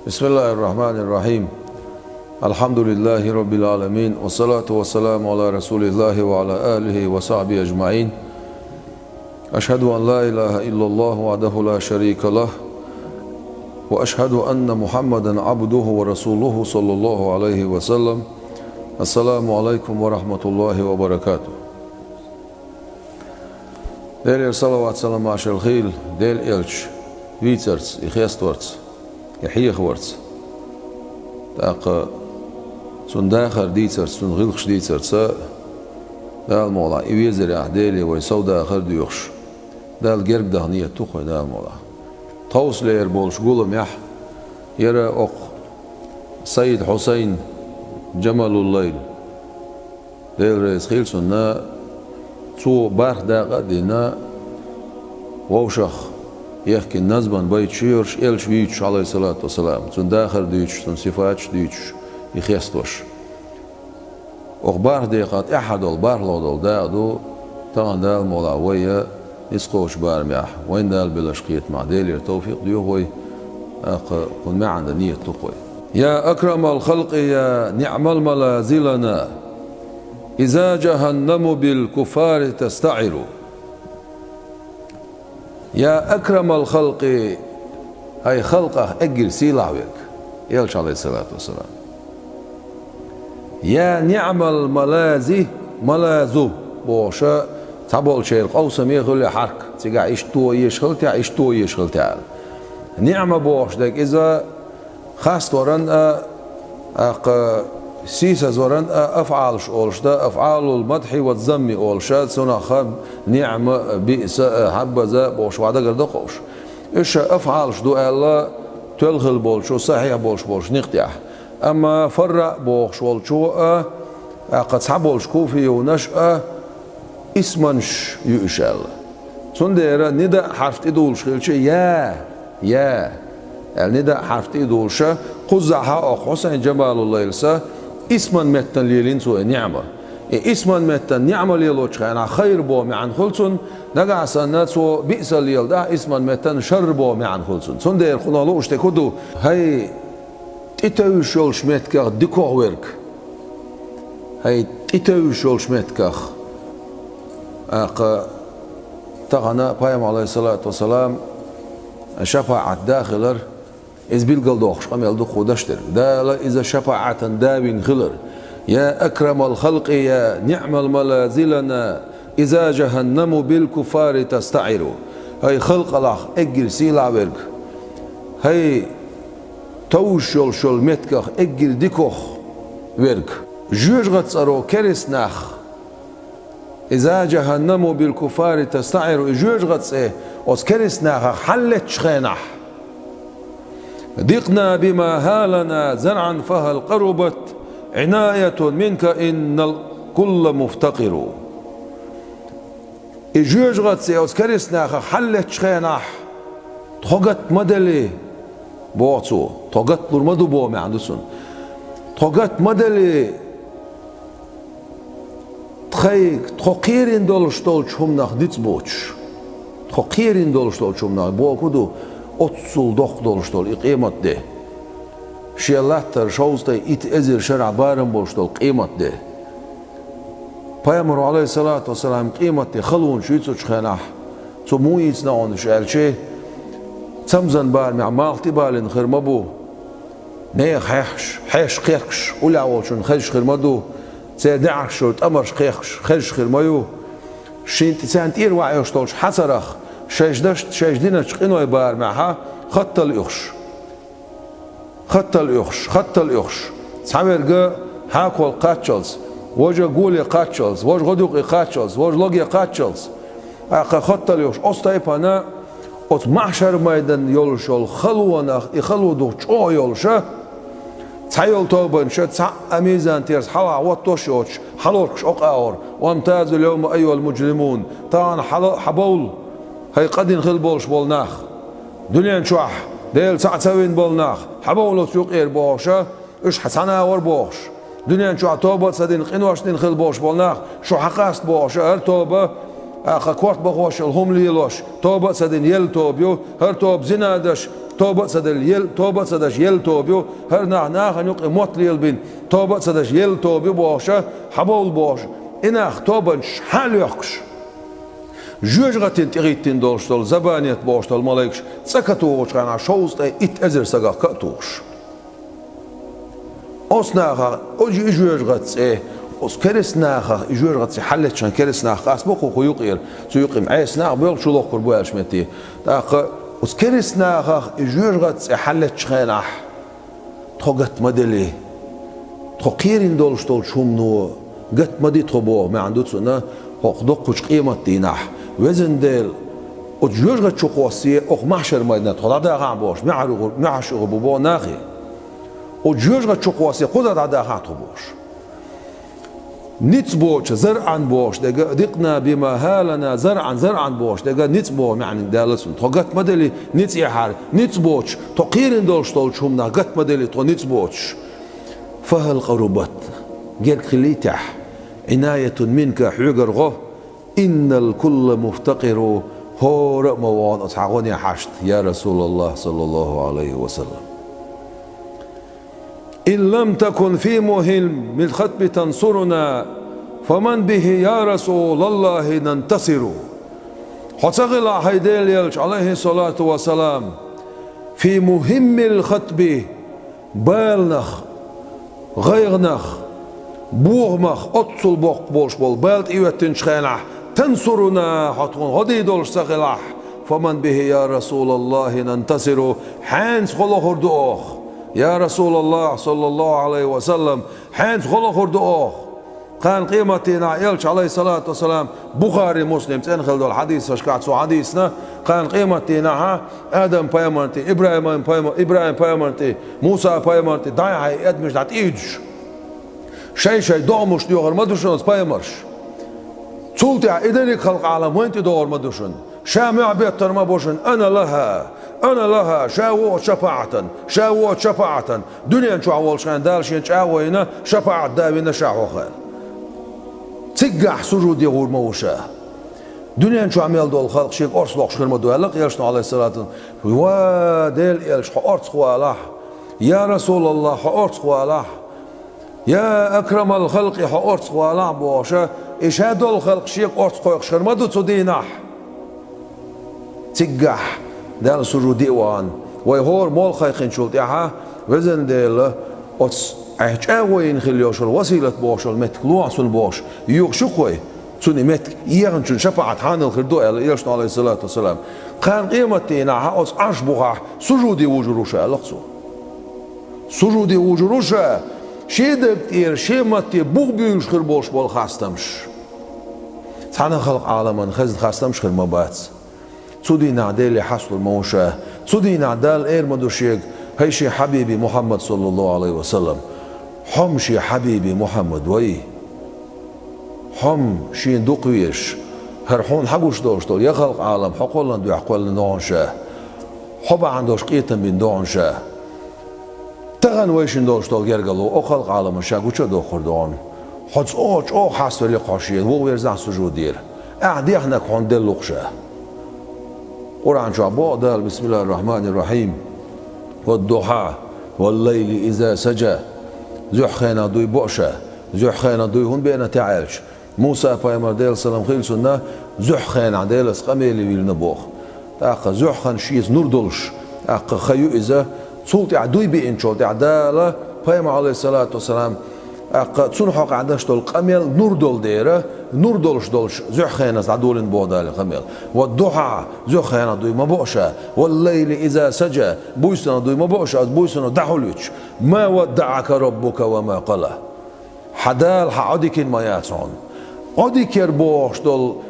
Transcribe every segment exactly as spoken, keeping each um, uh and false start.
بسم الله الرحمن الرحيم. الحمد لله رب العالمين، والصلاة والسلام على رسول الله وعلى آله وصحبه أجمعين. أشهد أن لا إله إلا الله وحده لا شريك له، وأشهد أن محمدا عبده ورسوله صلى الله عليه وسلم. السلام عليكم ورحمة الله وبركاته. Делера салават-салам машал хийла Делан элча вийцарца, и хесторца, и хьехаварца. ТӀаккха цун дахар дийцарца, цун гӀиллакхаш дийцарца, Дала мукъалахь, и везарехь Деле вай сов дахар а доьхуш, Далла герга даха нийят ду-кх вай, Дала мукъалахь. Тховсалера болчу гуламехь яра окху Саид Хьусайн Джамалуллайл. Дела реза хила цунна, цо бархӀ дакъа а дина, вовшах ехкина назман байташ ю ерш, элча вийцуш, Ӏалайхиссалату вассалам, цун дахар дуьйцуш, цун сифаташ дуьйцуш, и хестош. Окху бархӀ декъа тӀаьхьа долу, бархӀалгӀа долу дакъа ду, тахана Дала мукъалахь вай а ницкъ кхочу барамехь, вайна Дала беллачу кхетамехь Делера тавфикъ доьху вай, тӀаккха кхунна маьӀна дан нийят ду-кх вай. يا أكرم الخلق يا نعم الملاذ لنا، إذا جهنم بالكفار تستعر. يا أكرم الخلق, хӀай халкъах эггара сийлахь верг, элча, Ӏалайхиссалату вассалам. يا نعم الملاذ, малазу бохуша, цхьаболчеран къовсаме хуьлу хьарк, цигахь иштта тоха езаш хила техьа, иштта тоха езаш хила техьа аьлла. НиӀма бохуш дерг иза хасторан а, тӀаккха сийсазоран а афӀалаш олуш да, афӀалул мадхьи ва замми олуша, цунах ниӀма, биъса, хьаббаза бохуш вай дагардо хууш. Уьш афӀалаш ду аьлла, тоьлла хила болчу, сахьихь болуш болчу некъа тӀехь. Амма фарра бохуш волчо а, тӀаккха цхьаболчу куфиюнаш а, исманаш ю уьш аьлла. Цундела нидаъ хьарф тӀедулуш хилча, я, я аьлла, нидаъ хьарф тӀедулуша, кхузахьа окху Хьусайн Джамалуллайлса исман меттана лелийна цо и ниӀма. И исман меттана ниӀма лелочу хенахь хайр боху маьӀна хуьлу цунна, нагахь санна цо биъса леладахь, исман меттана шарр боху маьӀна хуьлу цунна. Цундела кхунах лууш дерг хӀун ду? ХӀай, тӀетевжаш йолчу меттигах дикох верг. ХӀай, тӀетевжаш йолчу меттигах. ТӀаккха тахана Пайхамар, Ӏалайхиссалату вассалам, шапаӀат да хилар, иза билгалдоккхуш къамел ду кху даш дерг. Дала иза шапаӀатан да вина хилар. يا أكرم الخلق يا نعم الملاذ لنا، إذا جهنم بالكفار تستعر. ХӀай халкъалахь эггара сийлахь верг. ХӀай товжаш йолуш йолу меттигах эггара дикох верг. Жоьжахатин цӀаро керист нах. إذا جهنم بالكفار تستعر. И жоьжахатин цӀе оцу керист нахах хьаллеттачу хенахь. ضقنا بما حالنا ذرعا فهل قربت عناية منك إن الكل مفتقر. И жоьжахатин цӀе оцу керист нахах хьаллеттачу хенахь, тхо гатта ма делли, боху цо, тхо гатта лур ма ду боху маьӀна ду цунна. Тхо гатта ма делли, тхай, тхо кхерина долуш долчу хӀуманах ницкъ боцуш. Тхо кхерина долуш долчу хӀуманах боху ду, оццул доккха долуш долу и къематде. Шен латтара шовзткъе итт эзар шарахь барам болуш долу къематде. Пайхамаро, Ӏалайхиссалату вассалам, къематде халонаш йийцучу хенахь, цо муха йийцина хьуна уьш аьлча, цамзан барамехь малх тӀебалийна хир ма бу, нехан хьехаш, хьешаш кхехкаш, уллехь волчунна хезаш хир ма ду, церан неӀарш йолу тӀамарш кхехкаш, хезаш хир ма ю. Шен тӀе, царна тӀера ваьӀеш долчу хьацарах, шайша дашна, шайша диначу къинойн барамехьа хаттал уьхуш. Хаттал уьхуш, хаттал уьхуш. Цхьаверг хьакол кхаччалц, важа гуле кхаччалц, важа гӀодукъе кхаччалц, важа логе кхаччалц. ТӀаккха хаттал уьхуш, оцу тайпана оцу маьхьшар майдан йолуш йолу халонах, и хало дукха чӀогӀа йолуша, цхьа йолу тобанаш цхьаъ а мизан терса хьалха хӀоттош а йоцуш, хьалорхуш окъа а гӀор: «Вамтазул йовма айюхал муджримун». Тахана хьала-, хьабовла, хӀай къа дина хила болуш болу нах. Дуьнен чохь Дела цхьаъ ца вина болу нах, хьабовла оцу юкъера бохуша, уьш хьан цхьана а вара бохуш. Дуьнен чохь тоба а ца дина, къинош дина хила болуш болу нах, шу хьакъаста бохуша, хӀара тоба, ТӀаккха корта бахош йолу хӀума лелош, тоба а ца дина, елла тоба ю, хӀара тоба зина деш, тоба а ца делла, ел-, тоба а ца деш, елла тоба ю, хӀара нах нахана юкъе мотт лелабина, тоба а ца деш, елла тоба ю бохуша, хьабовла бохуш, и нах тобанчаш хьа а лоьхкуш. Жоьжахатина тӀехӀиттина долуш долу Забанет бохуш долу малайкаш цӀа катухучу хенахь шовзткъе итт эзар сагах ка а тухуш. Оцу нахах, оцу и жоьжахатин цӀе, оцу керста нахах и жоьжахатин цӀе хьаллеччхьана керста нах къастабо кху хӀу юкъера, цу юкъе Ӏеса нах боьлху чулохкур бу аьллачу метте. ТӀаккха оцу керста нахах и жоьжахатин цӀе хьаллеччу хенахь, тхо гатта ма делли, тхо кхерина долуш долчу хӀумано гатта ма ди тхо боху маьӀна ду цунна, хӀокху доккхачу къематдийнахь, везан Дела, оцу жоьжахати чу кхоссе, окху махьшар-майданна тхо дӀадахахьа бохуш, муьхьаш юхур бу боху нахе. Оцу жоьжахати чу кхоссе, кхузахь дӀадахахьа тхо бохуш. Ницкъ боцуш, зарӀан бохуш дерг, дикъна бима хьалана зарӀан, зарӀан бохуш дерг, ницкъ боху маьӀна даьлла цунна. Тхо гатта ма делли, ницкъ яхьара, ницкъ боцуш, тхо кхерина долуш долчу хӀуманах гатта ма делли, тхо ницкъ боцуш. Фахьал къарубат, герга хилийтехь, Ӏинаятун минка, хьоьгара гӀо, иннал кулла муфтакъиру, хӀора а ма вогӀу оцу хьан гӀоне хьашт, я Расулаллах, саллаллаху Ӏалайхи ва саллам. Ин лам такун фи мухьиммил хатби тансуруна, фаман бихьи, я Расулаллахи, нантасиру. Хьо ца хилахь, хӀай Делан Элча, Ӏалайхиссалату вассалам, фи мухьиммил хатби, баланах, гӀайгӀанах, бохамах оццул боккха болуш болу бала тӀеоьттинчу хенахь, тансуруна, хьо тхуна гӀо дийр долуш ца хилахь, фаман бихьи, я Расулаллахи, нантасиру, хьенца гӀо лохур ду оха. Я Расулаллах, саллаллаху Ӏалайхи ва саллам, хьенца гӀо лохур ду оха. Кхана къематдийнахь Элча, Ӏалайхиссалату вассалам, Бухари, Муслим цӀена хилла долу хьадисашкахь цо хьадийцина, кхана къематдийнахьа Адам-пайхамарна тӀе, ИбрахӀим-пайхамар-, ИбрахӀим-пайхамарна тӀе, Муса-пайхамарна тӀе дӀай-хьай адамаш дӀатӀеуьйдуш. Шай-шай догӀмашна доьхур ма ду шуна оцу пайхамарш. Цул тӀаьхьа и дерриг халкъ-Ӏалам вайна тӀе догӀур ма ду шуна. Ша мохь беттар ма бу шуна, ана лаха, ана лаха, ша ву оцу шапаӀатан, ша ву оцу шапаӀатан. Дуьнен чохь волчу хенахь Дала шена чӀагӀо йина, шапаӀат да вина ша хьох аьлла. Циггахь сужуде гӀур ма ву ша. Дуьнен чохь мел долу халкъ шега орца локхуш хир ма ду аьлла Элчано, Ӏалайхиссалату вассалам. Ва Делан Элча, хьо орцахвалахь! Я Расулаллах, хьо орцахвалахь! Я акрамал халкъи, хьо орцахвалахь бохуша, и ша долу халкъ шега орца кхойкхуш хир ма ду цу дийнахь. Циггахь Далла сужуде а вахана, вай хӀора молла кхайкхинчул тӀаьхьа, везан Дела, оцу Ӏехь чӀагӀо йина хилла йолуш йолу василат бохуш йолу меттиг лохьа цунна бохуш, йоьхуш ю-кх вай, цунна и меттиг ехначун шапаӀат хьанал хир ду аьлла Элчано, Ӏалайхиссалату вассалам. Кхана къематдийнахьа оцу Ӏарш бухахь сужуде вужур ву ша аьлла-кх цо. Сужуде вужур ву ша, шен даг тӀера, шен матте бух буьйлуш хир болуш болу хастамаш. Цхьана халкъ-Ӏаламан хезна хастамаш хир ма бац. Цу дийнахь Деле хьасталур ма ву ша. Цу дийнахь Дала эр ма ду шега: «ХӀай шен хьабиби Мухьаммад, саллаллаху Ӏалайхи ва саллам, хьо-м шен хьабиби Мухьаммад вай. Хьо-м шена дукха везаш, хӀара хьуна хьагуш долуш долу я халкъ-Ӏалам хьо кхоллан дуьхьа кхоьллина догӀу ша, хьо бахьана долуш къетам бина догӀу ша. Тахана вайшинна долуш долу гергарло оха халкъ-Ӏаламна ша гуча а доккхур догӀу. Хьо чӀогӀа, чӀогӀа хьаставелла-кх хьо шена, вухаверзахь сужудера. Ахь дехнарг хьуна делла-кх ша». Къуръан чохь боху Дала: «Бисмиллахир-рахманир-рахим. Вад-духьа, вал-лайли иза сажа». Зуьхьа хенахь дуй боху ша. Зуьхьа хенахь дуй хӀунда беана техь аьлча, Муса-пайхамар, Делан салам хила цунна, зуьхьа хенахь Делаца къамеле виллина боху. ТӀаккха зуьхьа хан шеца нур долуш, тӀаккха хан ю иза. Цул тӀаьхьа дуй биъначул тӀаьхьа Дала пайхамар, Ӏалайхиссалату вассалам, тӀаккха цунна хьокъехь деш долу къамел нур долу дера, нур долуш долчу зуьхьа хеназа дӀадолийна боху Дала къамел. «Вад-духьа», зуьхьа хенахь дуй ма боху ша, «вал-лайли иза сажа», буьйсанна дуй ма боху ша, аса буьйсанна дӀахьулвича. «Ма ваддаӀака раббука ва ма къала». Хьан Дала хьан Ӏодикина ма яц хьуна. Ӏодикар бохуш долу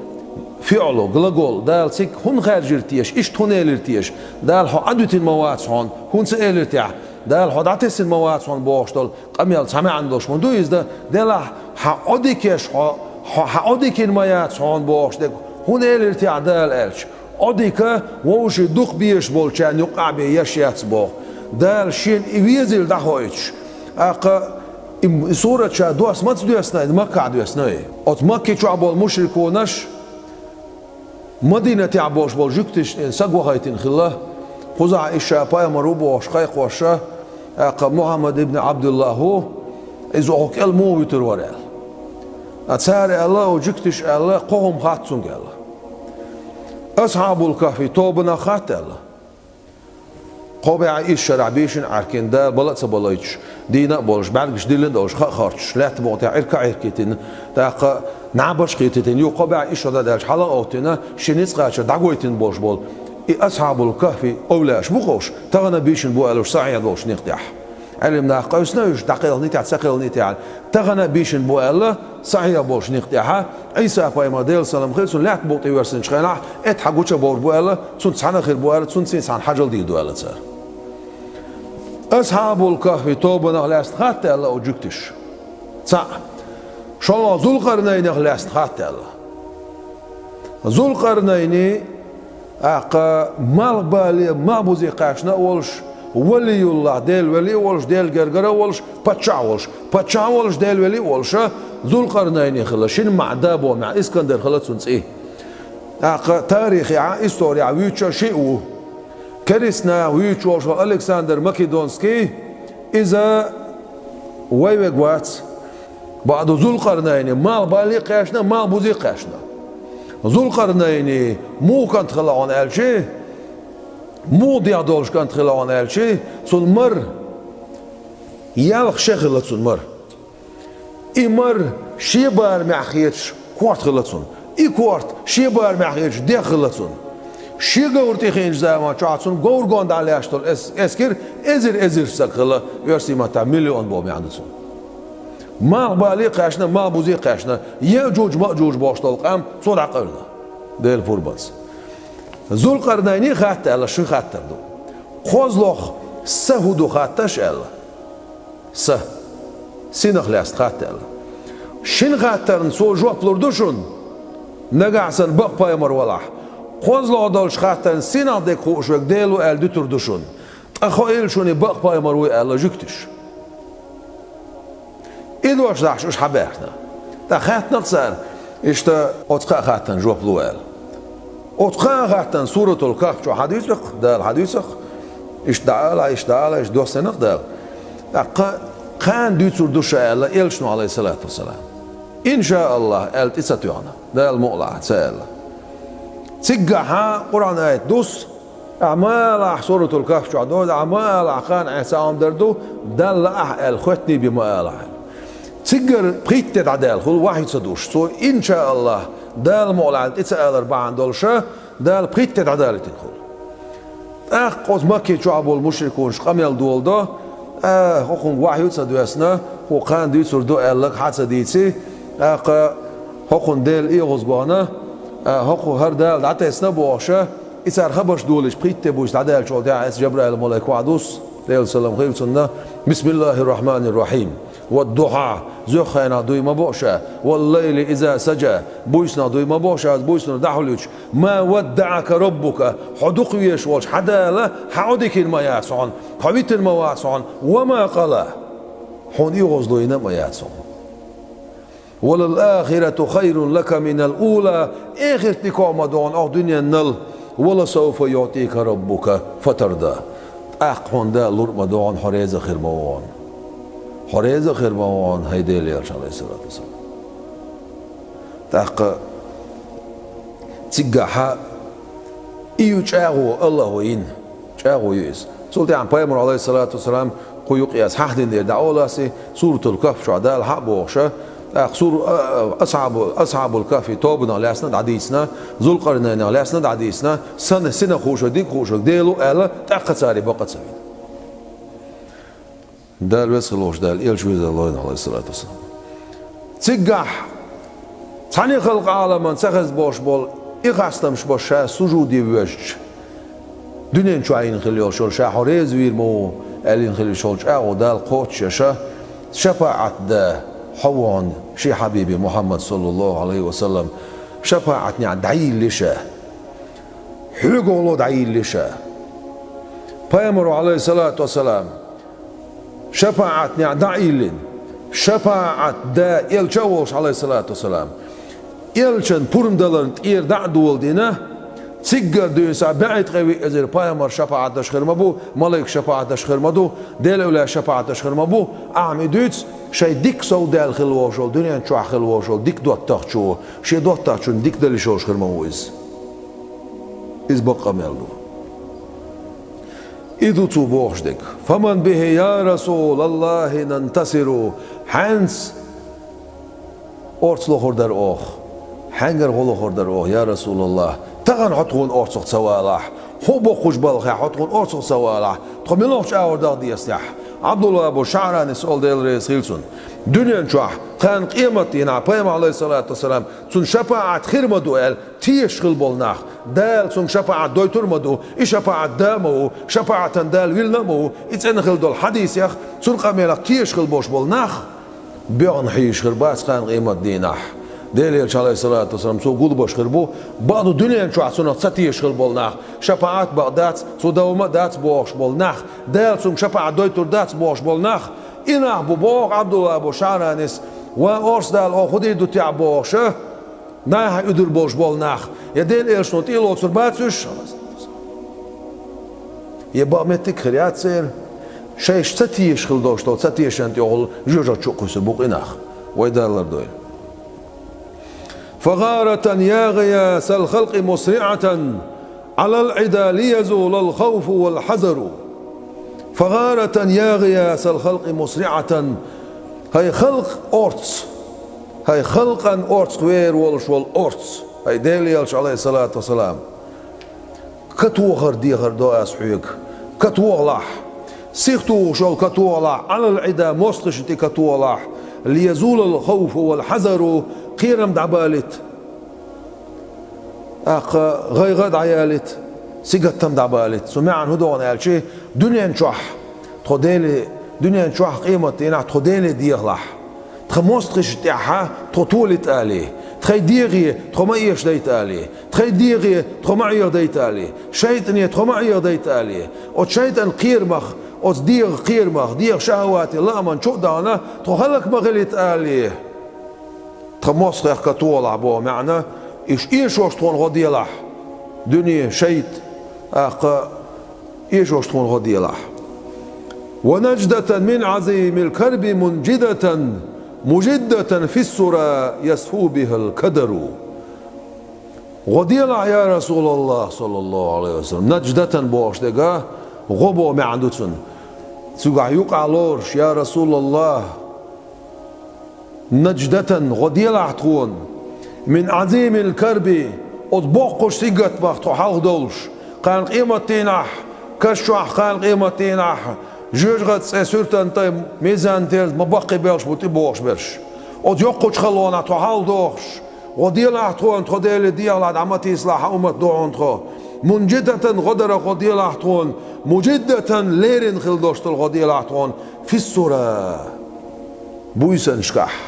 фиълу, глагол, Дала цига хӀунда хаьржира теша, иштта хӀунда элира теша? Дала хьо Ӏодитина ма вац хьуна, хӀунда ца элира техь? Дала хьо дӀатесина ма вац хьуна бохуш долу къамел цхьа маьӀна долуш ма ду иза дан? Делахь, хьан Ӏодикаш хьо, хьо, хьан Ӏодикина ма яц хьуна бохуш дерг хӀунда элира техь Дала аьлча? Ӏодика вовшийн дукха безаш болчарна юккъехь бен еш яц боху. Дала шена и везийла дӀахоуьйтуш. ТӀаккха и, и сурат ша дос маца доьссина, и Маккахь доьссина вай. Оцу Макки чохь болу мушрикунаш, Мадинатехь болуш болу жуьгташна саг вахийтина хилла, кхузахь иза ша пайхамар ву бохуш кхайкхош, тӀаккха Мухьаммад ибн Ӏабдуллахь ву, иза оха кӀел муха вуьтур вара аьлла. Ткъа цара аьлла, оцу жуьгташа аьлла, кхо хӀума хатта цуьнга аьлла. Асхьабул Кахфи тобанах хатта аьлла. Кхо бӀе исс шарахь бийшина Ӏаьркина, Дала бала а ца балийтуш, дийна а болуш, бӀаьргаш диллина а долуш, ха а харцуш, лаьтта букъа тӀехь Ӏирка а Ӏиркийтина, тӀаккха наб а кхийтийтина, юха кхо бӀе исс шо дӀадаьлча хьала а оттина, шен ницкъ кхачар дӀагойтина болуш болу и Асхьабул Кахфи овлияаш бу хууш, тахана а бийшина бу аьлла уьш сахьихь долуш некъ тӀехь. Ӏелам нах къевсина уьш, дӀакхелхинийта, ца кхелхинийта аьлла, тахана а бийшина бу аьлла, сахьихь болуш некъ тӀехь, Ӏийса-пайхамар, Делан салам хила цунна, лаьтта букъа тӀе воьссинчу хенахь, эт хьан гуча бовр бу аьлла, цунца цхьаьна хир бу аьлла, цунца цхьаьна хьажал дийр ду аьлла цара. Асхьабул Кахфи тобанах лаьцна хатта аьлла оцу жуьгташа. Цхьаъ. ШолгӀа Зулкъарнайнах лаьцна хатта аьлла. Зулкъарнайни, тӀаккха малхбале, малхбузе кхаьчна а волуш, валиюллахь, Делан вели а волуш, Делан гергара а волуш, паччахь а волуш, паччахь а волуш, Делан вели а волуш, Зулкъарнайни хилла, шина маьӀна да боху маьӀна, Искандар хилла цуьнан цӀий. ТӀаккха тарихехь, исторехь вуьйцуш шиъ ву. Керист наха вуьйцуш волуш волу Александр Македонский, иза вай верг вац. Баъду Зулкъарнайни малхбале а кхаьчна, малхбузе а кхаьчна. Зулкъарнайни муха кӀант хилла хьуна аьлча, муха дегӀ долуш кӀант хилла хьуна аьлча, цуьнан мара, ялх шен хилла цуьнан мара. И мара шен барамехь хеташ корта хилла цуьнан. И корта шен барамехь хеташ дегӀ хилла цуьнан. Шен говр тӀехиъначу заман чохь цуьнан говр гонна дӀалаьцна долу эс-, эскар эзар-эзарш стаг хилла, оьрсийн маттахь миллион боху маьӀна ду цуьнан. Малхбале а кхаьчна, малхбузе а кхаьчна, Яъжуж-Маъжуж бохуш долу къам цо дӀакъевлина. Делан пурбанца. Зулкъарнайни хатта аьлла, ши хаттар ду. КхозлагӀа са хӀун ду хатташ аьлла. Са. Синах лаьцна хатта аьлла. Шина хаттарна цо жоп лур ду шуна, нагахь санна бакъ пайхамар валахь. КхозлагӀа долчу хаттарна синах дерг хууш верг Дела ву аьлла дуьтур ду шуна. Ткъа хоийла шуна и бакъ пайхамар вуй аьлла жуьгташа. И дош дахьаш уьш хьабаьхкина. ТӀаккха хаьттина цара, иштта оцу кхаа хаттарна жоп ло аьлла. Оцу кхаа хаттарна Суратул Кахф чохь хьадуьйцу-кх, Дала хьадуьйцу-кх. Иштта дӀаала, иштта дӀаала, иштта доссанакх Дала. ТӀаккха кхана дуьйцур ду ша аьлла, элчано, Ӏалайхиссалату вассалам. Иншааллахь, аьлла тӀе ца тоьхна, Дала мукъалахь ца аьлла. Циггахьа Къуръан аят дус, ахьа ма алахь, Суратул Кахф чохь дойла, ахьа ма алахь, кхана Ӏеса Ӏамдар ду, Далла ахьа аьлла, хоьттуний бен ма алахь аьлла. Цигара пхийтта де дӀадаьлла хуьлу вахьйу ца душ. Цо, иншааллахь, Дала мукъалахь тӀе ца алар бахьана долуша, Дала пхийтта де дӀадалийтина хуьлу. ТӀаккха оцу Макки чохь болу мушрикунаш къамел доладо, а, хӀокхунга вахьйу ца доьссина, кхо кхана дуьйцур ду аьлларг хьа ца дийци, тӀаккха хӀокхунна Дела эгӀазгона, а, хӀокху хӀара Дала дӀатесна бохуша, и цара хабарш долуьйтуш пхийтта де буьйса дӀадаьллачул тӀаьхьа эцу Жабраил-малайк вахьдус, Делан салам хила цунна, Бисмиллахир-рахманир-рахим. Вад-духьа, зуьххьенах дуй ма бо ша, вал-лайли иза сажа, буьйсанах дуй ма бо ша, аса буьйсанна дӀахьулуьйтуш, ма ваддаӀака раббука, хьо дукхавезаш волчу хьан Дала хьан Ӏодикина ма яц хьуна, хьо витина ма вац хьуна, ва ма къала, хьуна эгӀазло йина а ма яц хьуна. Ва лал-ахирату хайрун лака минал ула, эхарт дика ма ду хьуна оха дуьненнал, ва ласавфа юӀтика раббука фатарда. ТӀаккха хьуна Дала лур а ма ду хьуна, хьо реза хир ма ву хьуна. Хьо реза хир ма ву хьуна, хӀай Делан элча, Ӏалайхиссалату вассалам. ТӀаккха циггахьа и ю чӀагӀо, АллахӀа йина чӀагӀо ю иза. Цул тӀаьхьа пайхамар, Ӏалайхиссалату вассалам, кху юкъе аса хьахдина дера дӀаоласи, Суратул Кахф чохь Дала хьа а бохуша, тӀаккха сур-, а, а, асхьабу-, Асхьабул Кахфи тобанах лаьцна дӀадийцина, Зулкъарнайнах лаьцна дӀадийцина, сан-, сина хууша, дика хууша, Дела ву аьлла, тӀаккха цара бакъ а ца вина. Дала веза хила волчу Дала элча веза лойна, Ӏалайхиссалату вассалам. Циггахь цхьаьна халкъ Ӏаламан ца хеза бохуш болу и хастамаш бо ша сужуде воьжча, дуьнен чохь йина хила йолуш йолу ша хьо реза вийр ма ву аьлла йина хила йолу чӀагӀо Дала кхочушъеш, шапаӀат да хьо ву хьуна шен хьабиби Мухьаммад, саллаллаху Ӏалайхи ва саллам, шапаӀатнехь дӀайиллина ша. Хьоьга гӀоло дӀайиллина ша. Пайхамаро, Ӏалайхиссалату вассалам, шапаӀатнехь дӀа а йиллина, шапаӀат да элча а волуш, Ӏалайхиссалату вассалам, Элчан пурам даларна тӀера дӀа а доладина, цигара дуьйна схьа бӀе ткъе виъ эзар пайхамар шапаӀаташ хир ма бу, малайк шапаӀаташ хир ма ду, Делан эвлаяъ шапаӀаташ хир ма бу, ахьа ма дуьйцу, шайн дика сов даьлла хила волуш волу, дуьнен чохь хила волуш волу дика доттагӀчо, шен доттагӀчунна дика дала йиш йолуш хир ма ву иза. Иза бакъ къамел ду. И ду цо бохуш дерг. «Фаман бихи, я Расулаллахи, нантасиру?» Хьаьнца орца лохур дара оха. Хьаьнгара гӀо лохур дара оха, я Расулаллах? Тахана хьо тхуна орцах ца валахь, хӀун боккхуш балхехь хьо тхуна орцах ца валахь, тхо муьлхачу агӀор даха деза техьа? Ӏабдулла бу ШаӀранис олу, Дела реза хила цунна. Дуьнен чохь, кхана къематдийнахь, пайхамар, алейхиссалату вассалам, цунна шапаӀат хир ма ду аьлла, тешаш хила болу нах, Дала цунга шапаӀат дойтур ма ду, и шапаӀат да а ма ву, шапаӀатан Дала вилна а ма ву, и цӀена хила долу хьадисех, цунна къамелах тешаш хила болуш болу нах, боьгӀна хьийзаш хир бац кхана къематдийнахь. Делан Элча, алейхиссалату вассалам, цо гулбеш хир бу, бакъду дуьнен чохь цунах ца тешаш хила болу нах, шапаӀат бакъ дац, цо довма а дац бохуш болу нах, Дала цунга шапаӀат дойтур дац бохуш болу нах, и нах бу боху Ӏабдулла бу ШаӀранис, ва орца Дала, оха хӀун дийр ду техьа бохуша, нахе уьдур болуш болу нах, я Делан Элчано тӀе а лоцур бац уьш? Я бакъ меттиг хир яц церан? Шайша ца тешаш хила долуш долу ца тешан тӀехула жоьжахати чу а кхуьссур бу-кх и нах. Вай Дала лардойла. «ФагӀаратан, я гӀиясал халкъи мусриӀатан, Ӏалал Ӏида лиязулал хавфу вал хьазару». «ФагӀаратан, я гӀиясал халкъи мусриӀатан». ХӀай халкъ орц, хӀай халкъан орцах вер волуш волу орц, хӀай Делан Элча, алейхиссалату вассалам, катохар дехар до ас хьоьга. Катохалахь, сиха тухуш йолу катохалахь, Ӏалал Ӏида, мостагӀчунна тӀе катохалахь, лиязулал хавфу вал хьазару, кхерам дӀабалийта. ТӀаккха гӀайгӀа а дӀаялийта, сингаттам дӀабалийта. Цу маьӀна хӀун догӀу аьлча, дуьнен чохь тхо Деле, дуьнен чохь къематдийнахь тхо Деле дехалахь, тхан мостагӀчунна тӀехь тхо толийта алий, тхайн дегӀе тхо ма эшадайта алий, тхайн дегӀе тхо ма Ӏехадайта алий, шайтӀане тхо ма Ӏехадайта алий, оцу шайтӀан кхерамах, оцу дегӀан кхерамах, дегӀан шахьавате, лааман чу а дахана, тхо хӀаллак ма хилийта алий. Тхан мостагӀех катохалахь боху маьӀна, уьш эшош тхуна гӀо делахь, дуьне, шайтӀа, тӀаккха эшош тхуна гӀо делахь. «Ва надждатан мин Ӏазимил карби мунджидатан, мужиддатан фиссура ясфу бихал кадару». ГӀо делахь, я Расулаллах, саллаллаху Ӏалайхи ва саллам, надждатан бохуш дерг, гӀо боху маьӀна ду цунна. Цуьнгахь юкъахь лоруш, я Расулаллах, надждатан, гӀо делахь тхуна, мин Ӏазимил карби, оцу боккхачу сингаттамах тхо хьалхадовлуш, кхана къематдийнахь, каш чохь кхана къематдийнахь, жоьжахатин цӀе суьртан тӀе, мизан терза ма баккхийбеллаш бу тӀебогӀуш берш. Оцу йоккхачу халонах тхо хьалхадохуш, гӀо делахь тхуна, тхо Деле дехалахь, дӀа ма тийсалахь, хьан уммат ду хьуна тхо. Мунджидатан, гӀо дарах гӀо делахь тхуна, мужиддатан, леррина хила долуш долу гӀо делахь тхуна, фиссура, буьйсанашкахь,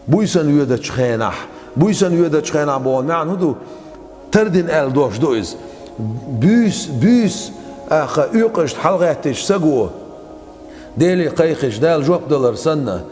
буьйсанна воьдучу хенахь, буьйсанна воьдучу хенахь боху маьӀна хӀун ду? Тардина аьлла дош ду иза. Буьйса, буьйса, аха, оькъашна хьалагӀаьттича саго, Деле кхайкхича, Дала жоп далар санна,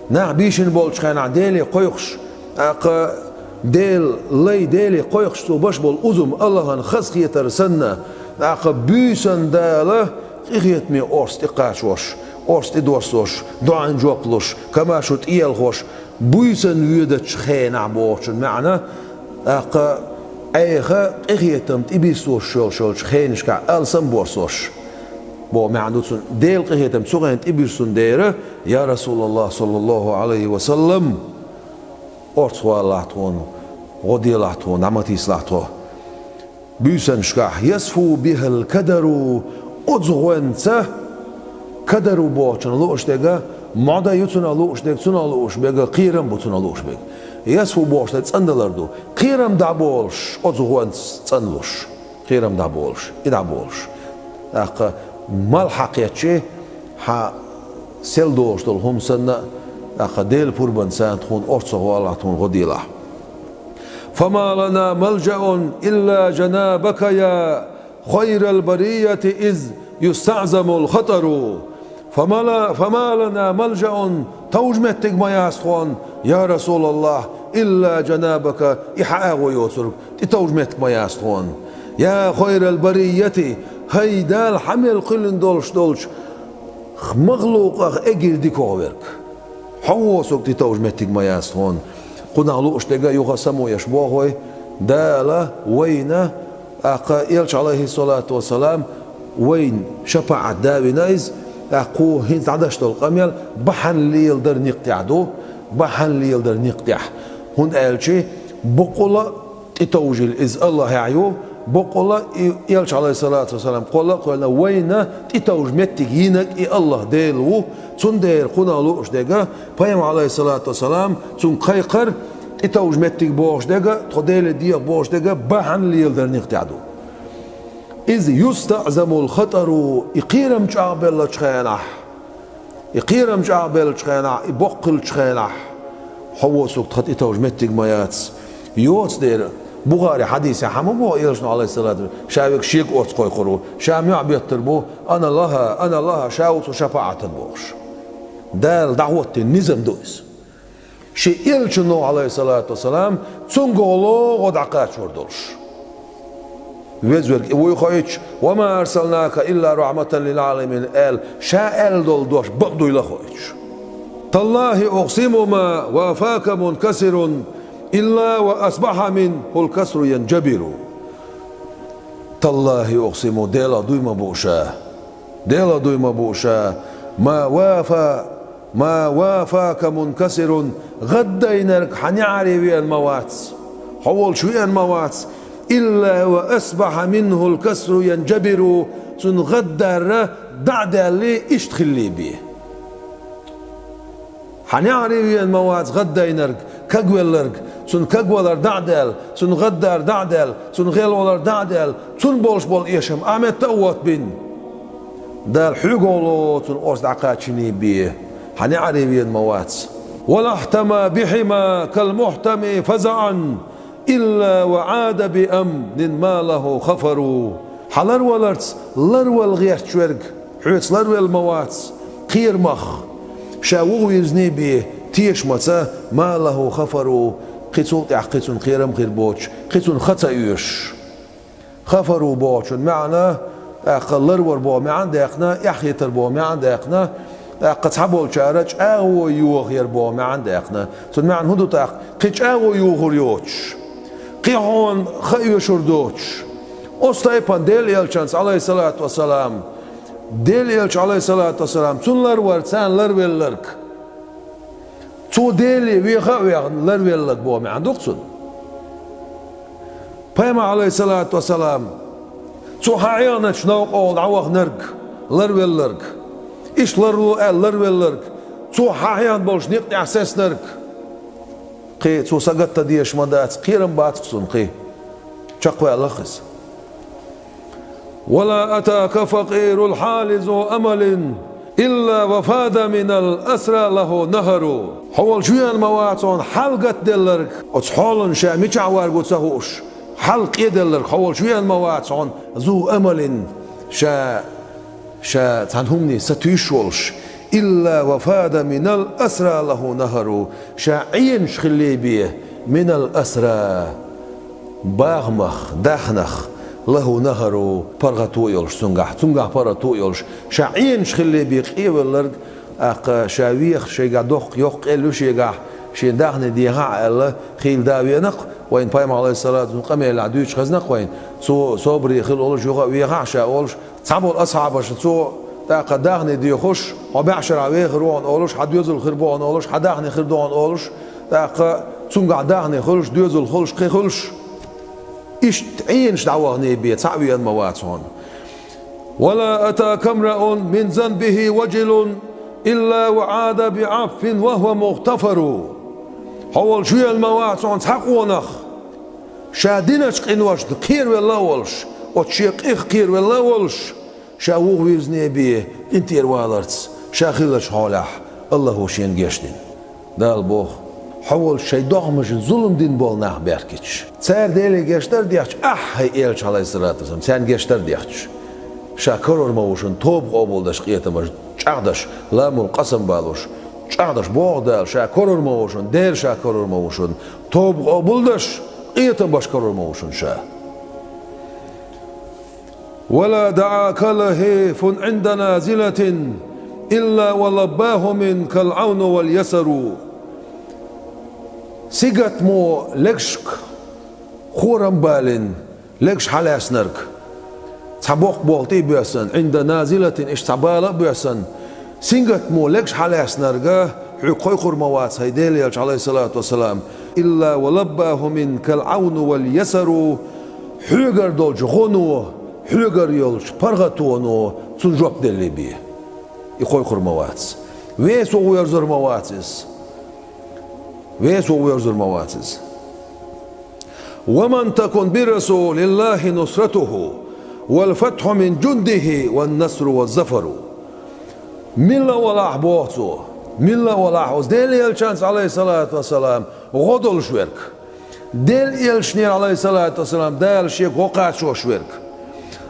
нах бийшина болчу хенахь Деле кхойкхуш, тӀаккха Дела лай Деле кхойкхуш, цо беш болу узум Аллахьан хазахетар санна, тӀаккха буьйсанна Дала къинхетаме орца тӀекхачош, орца тӀедоссош, доӀанна жоп луш, комаьршо тӀеелхош, буьйсанна воьдучу хенахь бохучун маьӀна, тӀаккха Ӏеха къинхетам тӀебиссош йолуш йолчу хенашкахь алсам боссош. Боху маьӀна ду цунна, Делан къинхетам цу хенахь тӀебуьссун дера, я Расулаллах, саллаллаху Ӏалайхи ва саллам, орцах валалахь тхуна, гӀо делахь тхуна, дӀа ма тийсалахь тхо. Буьйсанашкахь, ясфу бихал кадару, оцу гӀонца, кадару бохучунах лууш дерг, мӀода ю цунах лууш дерг, цунах лууш берг, кхерам бу цунах лууш берг. Ясфу бохуш дерг цӀандалар ду, кхерам дӀаболуш, оцу гӀонца цӀанлуш. Кхерам дӀаболуш, и дӀаболуш. ТӀаккха малх хьакхетча, хьан сел долуш долу хӀума санна, тӀаккха Делан пурбанца тхуна орцах валалахь, тхуна гӀо делахь. «Фама лана малджаун илла джанабака, я хайрал барияти, из юстаӀзамул хатару». «Фама ла-, фама лана малджаун», товжа меттиг ма яц тхуна, я Расулаллах, إلا جنابك, и хьа агӀо йоцург тӀетовжа меттиг ма яц тхона. يا خير البرية, хӀай Дала хьа мел кхоьллина долуш долчу махлукъах эггара дикагӀа верг. Хьо воцург тӀетовжа меттиг ма яц тхона. Кхунах лууш дерг а юха самоеш боху вай, Дала вайна, тӀаккха Элча, Ӏалайхиссалату вассалам, вайна шапаӀат да вина иза, тӀаккха кху хӀинца дӀадеш долу къамел бахьана леладар некъа тӀехь ду, бахьана леладар некъа тӀехь. ХӀунда аьлча боккъала а тӀетовжийла иза АллахӀехь ю, боккъала а и Элча, Ӏалайхиссалату вассалам, кхолла а кхоьллина, вайна тӀетовжа меттиг йинарг и АллахӀ Дела ву, цундела кхунах лууш дерг а, Пайхамар, Ӏалайхиссалату вассалам, цунга кхайкхар, тӀетовжа меттиг бохуш дерг а, тхо Деле деха бохуш дерг а бахьана леладар некъа тӀехь ду. إذ يستعظم الخطر, и кхерам чӀагӀбеллачу хенахь, и кхерам чӀагӀбеллачу хенахь, и боккха хиллачу хенахь, хьо воцург тхан тӀетовжа меттиг ма яц. Йоцу дера, Бухари хьадисехь хьан ма боху Элчано, Ӏалайхиссалату, ша верг шега оццу кхойкхур ву, ша мохь беттар бу, أنا لها, أنا لها, ша ву цу шапаӀатан бохуш. Дала дӀахӀоттийна низам ду иза. Шен Элчано, Ӏалайхиссалату вассалам, цуьнга гӀоло гӀо дӀакхачор долуш. Везверг и вуй хоуьйтуш, وما أرسلناك إلا رحمة للعالمين аьлла, ша аьлла долу дош бакъ дуйла а хоуьйтуш. تالله أقسم ما وافاك منكسر إلا وأصبح منه الكسر ينجبر. تالله أقسم, Делах дуй ма бу ша. Делах дуй ма бу ша, ما وافى, ما وافاك منكسر, гӀаддайнарг хьан неӀаре веана ма вац, хьо волчу веана ма вац, إلا وأصبح منه الكسر ينجبر, цуьнан гӀаддар дӀа а даьлла, иштта хилла бен. Хьан неӀаре веана ма вац гӀаддайнарг, кагвелларг, цуьнан кагвалар дӀа а даьлла, цуьнан гӀаддар дӀа а даьлла, цуьнан гӀелвалар дӀа а даьлла, цуьнан болуш болу эшам а метта а воттабина. Дала хьоьга гӀоло цунна орца дӀакхачийна бен, хьан неӀаре веана ма вац. ولا احتمى بهما كالمحتمي فزعا إلا وعاد بأمن ما له خفر. Хьан ларваларца ларвала гӀерташ верг хьоьца ларвелла ма вац кхерамах, ша вуха вирзиний бен тешамаца, ما له خفر, кхин цул тӀаьхьа кхин цунна кхерам хир боцуш, кхин цунна ха ца оьшуш. خفر бохучун маьӀна, тӀаккха ларвар боху маьӀна а даьккхина, эхь хетар боху маьӀна а даьккхина, тӀаккха цхьаболчара чӀагӀо йохаяр боху маьӀна а даьккхина. Цунна маьӀна хӀун ду тӀаккха? Кхин чӀагӀо йохур йоцуш, кхин хьуна ха оьшур доцуш. Оцу тайпана Делан Элчанца, Ӏалайхиссалату вассалам, Делан Элча, Ӏалайхиссалату вассалам, цунна ларвар царна ларвелларг. Цо Деле веха а вехна ларвелларг боху маьӀна ду-кх цунна. Пайхамар, Ӏалайхиссалату вассалам, цо хьан Ӏехначу новкъа олу дӀаваханарг, ларвелларг, иштта ларло аьлла ларвелларг, цо хьан хьехна болчу некъа тӀехь сецнарг. Кхин цо сагатта дезаш ма дац, кхерам бац-кх цунна кхин. Чекхваьлла-кх иза. ولا أتاك فقير الحال ذو أمل إلا وفاد من الأسرى له نهر. Хьо волчу веана ма вац хьуна хьал гатделларг, оцу хьолан ша мичахь варго ца хууш, хьал къеделларг хьо волчу веана ма вац хьуна, ذو أمل, ша, ша цхьана хӀумане сатуьйсуш волуш, إلا وفاد من الأسرى له نهر, ша Ӏенаш хилла бен, من الأسرى, бахамах, дахнах, له نهر, паргӀато а йолуш цуьнгахь, цуьнгахь паргӀато а йолуш, ша Ӏенаш хилла бен къевелларг, тӀаккха ша веха шайгахь доккха йоккха къел ю шегахь, шен дахне дехахь а аьлла, хийла да веана-кх вайна Пайхамар, Ӏалайхиссалату вассалам, къамелехь дуьйцуш хезна-кх вайна, цо собаре хила олуш, юха а вехахь ша олуш, цхьаболу асхьабашна цо тӀаккха дахне дехуш, хьо бӀешарахь вехар ву хьуна олуш, хьан доьзал хир бу хьуна олуш, хьан дахне хир ду хьуна олуш, тӀаккха цуьнгахь дахне хуьлуш, доьзал хуьлуш, кхин хуьлуш, иштта Ӏенаш дӀавахана бен цхьаъ веана ма вац хьуна. ولا أتاك امرؤ من ذنبه وجل إلا وعاد بعفو وهو مغتفر. Хьо волчу веана ма вац хьуна цхьа къонах, ша диначу къиношна кхеравелла а волуш, оцу шен къих кхеравелла а волуш, ша вуха вирзиний бен къинтӀера валарца, ша хиллачу хьолехь, АллахӀа шена гечдина. Дала боху: «Хьо волчу шайн догӀмашна зулам дина болу нах баьхкича, цара Деле гечдар а дехча, ахьа, хӀай Элча, Ӏалайхиссалату вассалам, царна гечдар а дехча, ша карор ма ву шуна тоба къобалдеш, къетамаш чӀагӀдеш, ламул къасам балош, ЧӀагӀдаш боху Дала, ша карор ма ву шуна, Дела ша карор ма ву шуна, тоба къобалдаш, къинхетам беш карор ма ву шуна ша. ولا دعا كلهيف عند نازلة إلا ولباه منك العون واليسر. Сингаттамо легашка хорам балийна, легаш хьалаьцнарг, цхьа боккха болх тӀе а боьссина, عند نازلة, иштта цхьа бала а боьссина, сингаттамо легаш хьалаьцнарга хьоьга кхойкхур ма вац, хӀай Делан элча, عليه الصلاة والسلام, إلا ولباه منك العون واليسر, хьоьгара долчу гӀоно, хьоьгара йолчу паргӀатоно цунна жоп деллий бен. И кхойкхур ма вац. Весо верзур ма вац иза. Весо верзур ма вац иза. ومن تكن برسول الله نصرته والفتح من جنده والنصر والظفر. Милла валахь, боху цо, милла валахь, оцу Делан элчанца, عليه الصلاة والسلام, гӀо долуш верг, Делан элчанера, عليه الصلاة والسلام, Дала шега гӀо кхачош верг.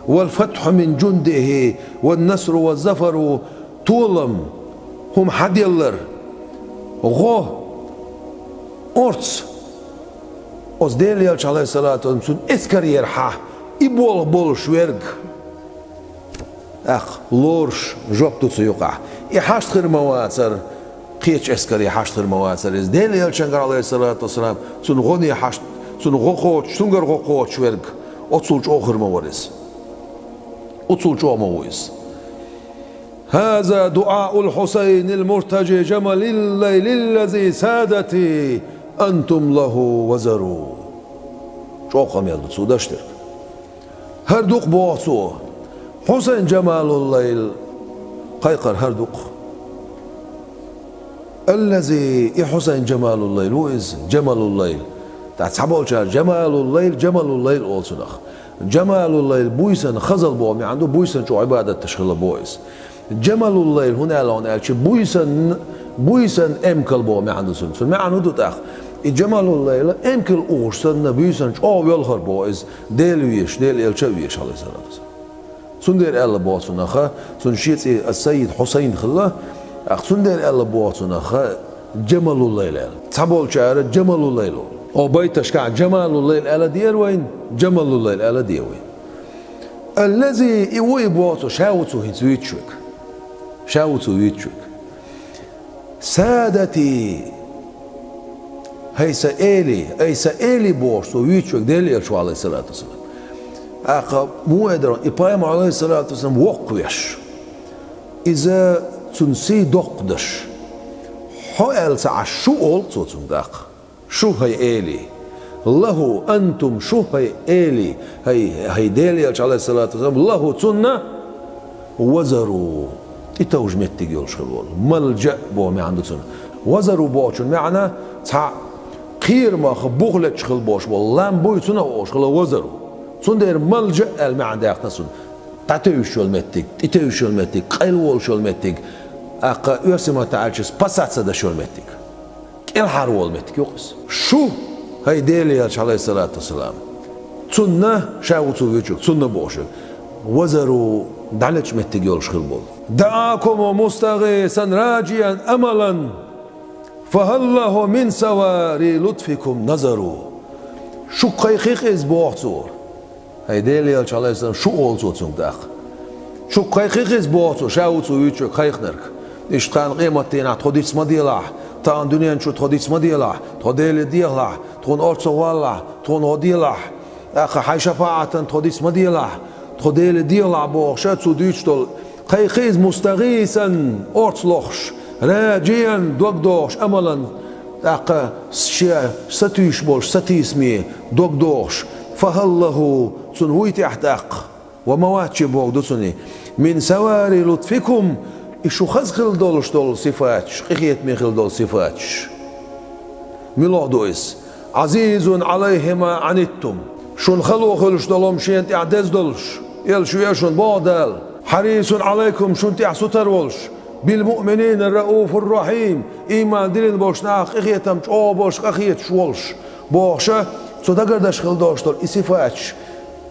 والفتح من جنده والنصر والظفر, толам, хӀума хьаделлар, гӀо, орца, оцу Делан элча, عليه الصلاة والسلام, цуьнан эскарера хьа, и болх болуш верг. ТӀаккха лоруш жоп ду цу юкъахь. И хьашт хир ма вацара, кхечу эскаре хьашт хир ма вацара иза. Делан элчангара, عليه الصلاة والسلام, цуьнан гӀоне хьашт, цуьнан гӀо кхочуш, цуьнгара гӀо кхочуш верг, оццул чӀогӀа хир ма вара иза. Оццул чӀогӀа ма ву иза. هذا دعاء الحسين المرتجي جمل الليل الذي سادتي أنتم له وزر. ЧӀогӀа къамел ду цо даш дерг. ХӀара ду-кх, боху цо, Хьусайн Джамалул-Лайл кхайкхар, хӀара ду-кх. Аллази, и Хьусайн Джамалул-Лайл ву иза, Джамалул-Лайл. ТӀаккха цхьаболчара Джамалул-Лайл, Джамалул-Лайл олу цунах. Джамалул-Лайл буьйсанна хазалла боху маьӀна ду, буьйсанна чӀогӀа Ӏибадат деш хилла боху иза. Джамалул-Лайл хӀунда аьлла аьлча, буьйсанна, буьйсанна эмкал боху маьӀна ду цуьнан. Цуьнан маьӀна хӀун ду тӀаккха? И Джамалул-Лайл эмкал ухуш санна, буьйсанна чӀогӀа велхар боху иза, Дела везаш, Делан элча а везаш, Ӏалайхиссалату вассалам. Цундела аьлла боху цунах, цуьнан шен цӀе ас-Саййид Хьусайн хилла, тӀаккха цундела аьлла боху цунах Джамалул-Лайл аьлла. Цхьаболчара Джамалул-Лайл олу. Оха байташкахь Джамалул-Лайл аьлла дера вайна, Джамалул-Лайл аьлла дера вайна. Аллази, и ву и боху цо, ша ву цо хӀинца вуьйцуш верг. Ша ву цо вуьйцуш верг. Садати, хӀай сан эли, ай сан эли бохуш цо вуьйцуш верг Делан элча ву, Ӏалайхиссалату вассалам. ТӀаккха муха эр дара, и пайхамар, Ӏалайхиссалату вассалам, воккхавеш, иза цуьнан сий доккхадеш. Хьо аьлла ца Ӏаш, шу олу цо цуьнга тӀаккха. Шу, хӀай эли. Лаху, антум, шу, хӀай эли, хӀай, хӀай Делан элча, Ӏалайхиссалату вассалам, лаху, цунна, вазару, тӀетовжа меттиг йолуш хилла волу. Малджа боху маьӀна ду цуьнан. Вазару бохучун маьӀна цхьа кхерамах бух леташ хилла болуш болу лам буй, цунах олуш хилла вазару. Цундела малджа аьлла маьӀна даьккхина цунна. ДӀатевжаш йолу меттиг, тӀетевжаш йолу меттиг, къайлаволуш йолу меттиг, тӀаккха оьрсийн маттахь аьлча, спасаться деш йолу меттиг. КӀелхьарволу меттиг ю-кх иза. Шу, хӀай Делан элча, Ӏалайхиссалату вассалам, цунна, ша ву цо вуьйцуш верг, цунна бохуш верг. Вазару, дӀалечу меттиг йолуш хилла болу. ДаӀакум мустагӀисан раджиян амалан, фахӀал лаху мин савари лутфикум назару. Шу кхайкхи-кх иза, боху цо. ХӀай Делан элча, Ӏалайхиссалам, шу олу цо цуьнга тӀаккха. Шу кхайкхи-кх иза, боху цо, ша ву цо вуьйцуш верг, кхайкхинарг. Иштта тхан къематдийнахь тхо дицма делахь, тахана дуьнен чу тхо дицма делахь, тхо Деле дехалахь, тхуна орцах валалахь, тхуна гӀо делахь, тӀаккха хьайн шапаӀатан тхо дицма делахь, тхо Деле дехалахь бохуша, цо дуьйцуш долу. Кхайкхи иза мустагӀисан, орца лохуш, раджиян, дог дохуш, амалан, тӀаккха шен сатуьйсуш болуш сатийсаме дог дохуш, фахӀал лаху, цунна вуй техь тӀаккха, ва ма вац шен боху ду цунна, мин савари лутфикум, и шу хаза хилла долуш долу сифаташ, къинхетаме хилла долу сифаташ. Муьлха ду иза? Ӏазизун Ӏалайхи ма Ӏаниттум. Шуна хало хуьлуш долу хӀума шена тӀехь деза долуш, элча веа шуна боху Дала. Хьарисун Ӏалайкум, шуна тӀехь сутара волуш. Билмуъминина рауфур рахьим. Ийман диллина болчу нахах къинхетам чӀогӀа болуш, къахеташ волуш. Бохуша, цо дагардеш хилла долуш долу и сифаташ.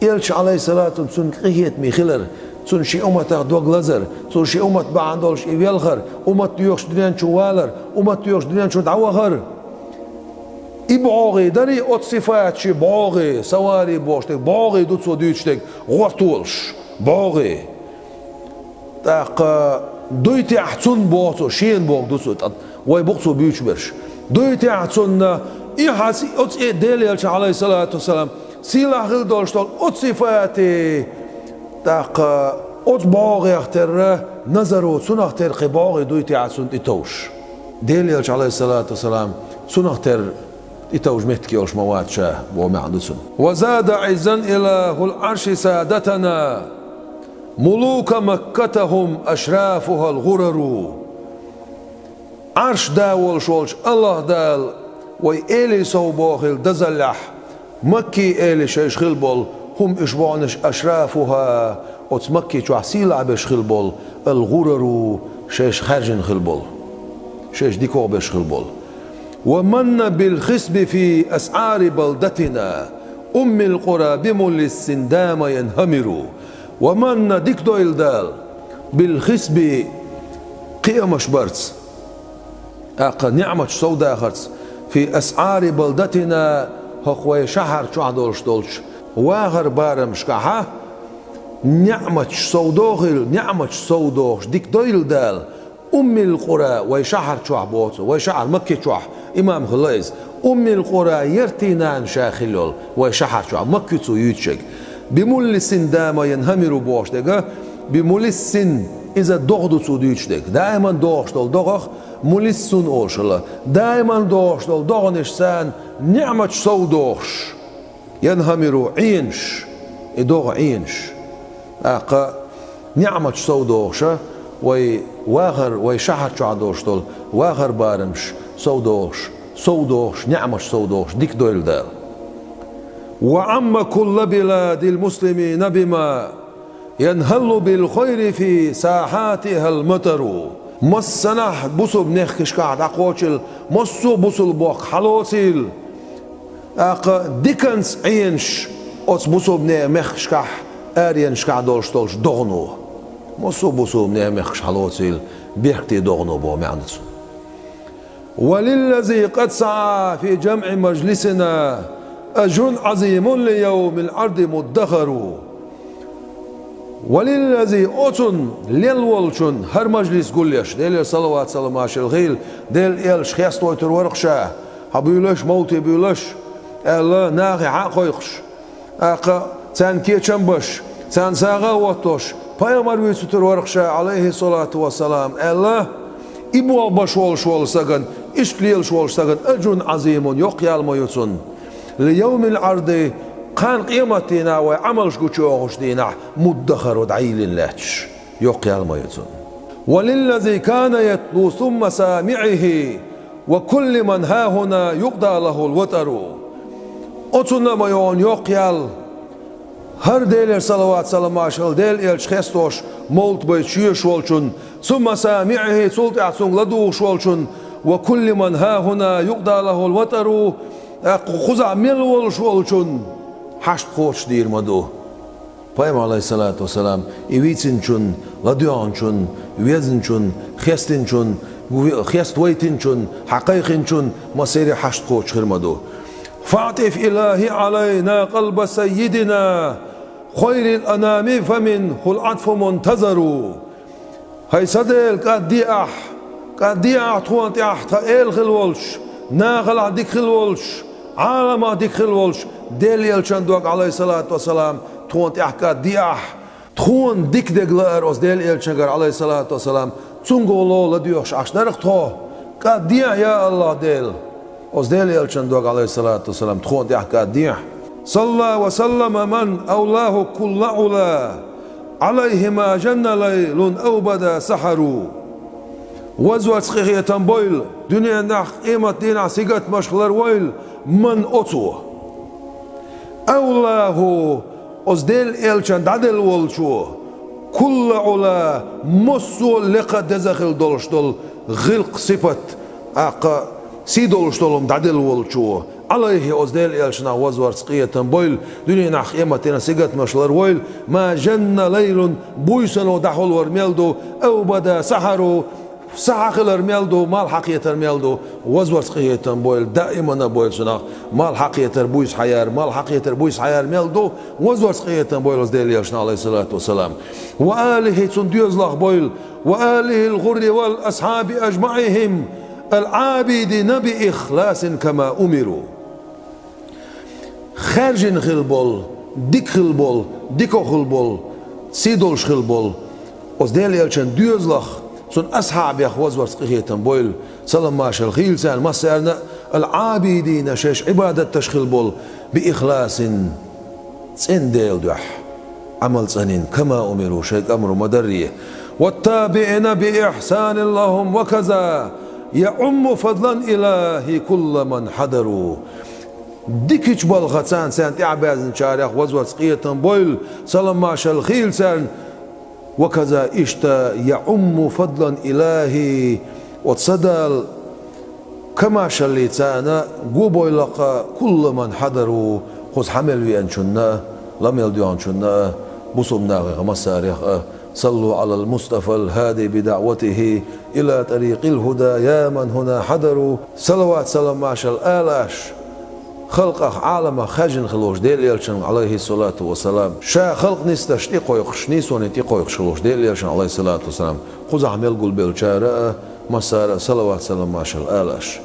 Элча, Ӏалайхиссалату вассалам, цуьнан къинхетаме хилар, Цунна шен умматах дог лазар, цунна шен уммат бахьана долуш и велхар, уммат доьхуш дуьнен чу валар, уммат доьхуш дуьнен чу дӀавахар. И бӀогӀий дарий оцу сифаташи бӀогӀий, савари бохуш дерг, бӀогӀий ду цо дуьйцуш дерг, гӀортолуш, бӀогӀий. ТӀаккха дуй техьа цунна боху цо, шена боху ду цо, ткъа вай бу-кх цо буьйцуш берш. Дуй техьа цунна, и хьац оцу Делан элча, Ӏалайхиссалату вассалам, сийлахь хила долуш долу оцу сифатий. ТӀаккха оцу бӀогӀех терра назаро, цунах терра кхин бӀогӀий дуй техьа цунна тӀетовжуш. Делан элча, Ӏалайхиссалату вассалам, цунах терра тӀетовжа меттиг йолуш ма вац ша, боху маьӀна ду цунна. Ва зада Ӏиззан илахул Ӏарши садатана, мулука Макката хӀум ашрафухӀал гӀурару. Ӏарш да волуш волчу АллахӀ Дала вай элий сов бохийла дазаллехь, Маккий элий шайша хила болу, хӀум уьш бохьанаш ашрафухӀа, оцу Макки чохь сийлахь берш хила болу, ал гӀурару, шайша хаьржина хила болу, шайша дикох берш хила болу. Ва манна бил хисби фи асӀари балдатина, уммил къура бимулиссин дама янхамиру. Ва манна дика дойла Дала, бил хисби кхиамаш барца, тӀаккха ниӀматаш совдахарца, фи асӀари балдатина, хӀокху вай шахьар чохь долуш долчу вахар барамашкахьа, ниӀматаш совдохийла, ниӀматаш совдохуш дика дойла Дала, уммил къура, вай шахьар чохь боху цо, вай шахьар Макки чохь, имам хилла иза, уммил къура, яртий нана ша хила йолу, вай шахьар чохь, Макки цо юьйцуш ерг. Бимулиссин дама янхамиру бохуш дерг, бимулиссин, иза догӀа ду цо дуьйцуш дерг. Даиман догӀуш долу догӀах мулиссун олуш хилла. Даиман догӀуш долу догӀанаш царна ниӀматаш совдохуш. Янхамиру, Ӏенаш, и догӀа Ӏенаш. ТӀаккха ниӀматаш совдохуша, вай вахар, вай шахьар чохь долуш долу вахар барамаш совдохуш, совдохуш, ниӀматаш совдохуш, дика дойла Дала. Ва Ӏамма кулла биладил муслимина бима янхаллу бил хайри фи сахьатихӀал матару. Массанахь бусулба нехкашкахь дӀакхочийла, массо а бусулба бохк хьалоцийла. ТӀаккха диканца Ӏенаш оцу бусулба нехан мехкашкахь, аренашкахь долуш долчу догӀано. Массо а бусулба нехан мехкаш хьалоцийла, бехктий догӀано боху маьӀна ду цунна. Ва лиллази къад саӀа фи жамӀи мажлисина ажрун Ӏазимун ли явмил Ӏарди муддахару. Ва лиллази, оцунна, лелла волчунна, хӀара мажлис гулъеш, Делера салават-саламаш хила, Делан элча хестойтур вара-кх ша, хьан буьйлаш, мовте буьйлаш, аьлла, нахе хьа а кхойкхуш, тӀаккха царна кечам беш, царна сагӀа а хӀоттош, пайхамар вуьйцуьйтур вара-кх ша, Ӏалайхиссалату вассалам, аьлла, и болх беш волуш волу сагана, иштта лелаш волчу сагана ажрун Ӏазимун, йоккха ял ма ю цунна. Ли явмил Ӏарди, кхана къематдийнахь вай Ӏамалш гучуйохучу дийнахь муддахару, дӀайиллина лаьтташ, йоккха ял ма ю цунна. Ва лиллази кана ятлу сумма самиӀихӀи ва кулли ман хӀахӀуна юкъда лахӀул ватӀару. Оцунна а ма ю хьуна йоккха ял, хӀара Делера салават-саламаш хила, Делан элча хестош, мовлат байташ йоьшуш волчунна, сумма самиӀихӀи, цул тӀаьхьа цунга ладугӀуш волчунна, ва кулли ман хӀахӀуна юкъда лахӀул ватӀару, тӀаккха кхузахь мел волуш волчунна хьашт кхочушдийр ма ду. Пайхамар, Ӏалайхиссалату вассалам, и вийцинчунна, ладоьгӀначунна, везначунна, хестинчунна, ве-, хеста вайтинчунна, хьакхайкхинчунна массеран а хьашт кхочуш хир ма ду. ФаӀтиф, илахӀи, Ӏалайна къалба саййидина, хайрил анами, фаминхӀул Ӏатфу мунтазару. ХӀай сан Дела, кӀадде ахь, кӀадде ахь тхуна тӀехь тхан эла хила волчу, нахалахь дика хила волчу, Ӏаламах дика хила волчу Делан элчан дог, Ӏалайхиссалату вассалам, тхуна тӀехь кӀадде ахь. Тхуна дика дерг лаар оцу Делан элчангара, Ӏалайхиссалату вассалам, цуьнга гӀоло ладоьгӀуш Ӏаш дара-кх тхо. КӀадде ахь, я АллахӀ Дела! Оцу Делан элчан дог, Ӏалайхиссалату вассалам, тхуна тӀехь кӀадде ахь. Салла ва саллама ман авлахӀу кулла Ӏула, Ӏалайхи ма жанна лайлун ав бада сахьару. Вазвац къинхетам бойла, дуьненахь, къематдийнахь сингаттамашка ларвойла, ман оцо. АвлахӀу, оцу Делан элчан дӀаделла волчо, кулла Ӏула, массо а лекха деза хила долуш долу гӀиллакх, сипат, тӀаккха сий долуш долу хӀума дӀаделла волчо, عليه, оцу Делан элчанах вазварца къинхетам бойла, дуьненахь къематдийнахь сингаттамаш ларвойла, ما جن ليل, буьйсанна дӀахулвар мел ду, أو بدا سحر, схьа хилар мел ду, малх схьакхетар мел ду, вазварца къинхетам бойла, даимана бойла цунах, малх схьакхетар, буьйса схьаяр, малх схьакхетар, буьйса схьаяр мел ду, вазварца къинхетам бойла оцу Делан элчанах, عليه الصلاة والسلام. وآله, цуьнан доьзалех бойла, وآله الغر والأصحاب أجمعهم العابدين بإخلاص كما أمروا. Хаьржина хилла болу, дика хилла болу, дика хилла болу, сий долуш хилла болу оцу Делан элчан доьзалех, цуьнан асхьабех вазварца къинхетам бойла, салам-маршалла хийла царна массарна а, العابدين, шаьш Ӏибадат деш хилла болу, بإخلاص, цӀена Делан дуьхьа Ӏамал цӀанйина, كما أمروا, шайга амру ма-дарра. والتابعين بإحسان لهم وكذا يعم فضلا إلهي كل من حضروا. Дикачу балхаца царна тӀаьхьабаьзначарех вазварца къинхетам бойла, салам-маршалла хийла царна, وكذا, иштта, يعم فضلا إلهي, оцу Сан Дала комаьршаллица царна го бойла-кх كل من حضروا, кхуза хьа мел веанчунна а, ла мел доьгӀначунна а, бусалба нахех массарех а. صلوا على المصطفى الهادي بدعوته إلى طريق الهدى يا من هنا حضروا. Салават, салам-маршалла ала аш халкъах, Ӏаламах хаьржина хилла волчу Делан элчанна, عليه الصلاة والسلام. Ша халкъ нисдеш тӀекхойкхуш, нийсоне тӀекхойкхуш хилла волчу Делан элчанна, عليه الصلاة والسلام. Кхузахь мел гулбеллачара а массара а салават, салам-маршалла ала аш.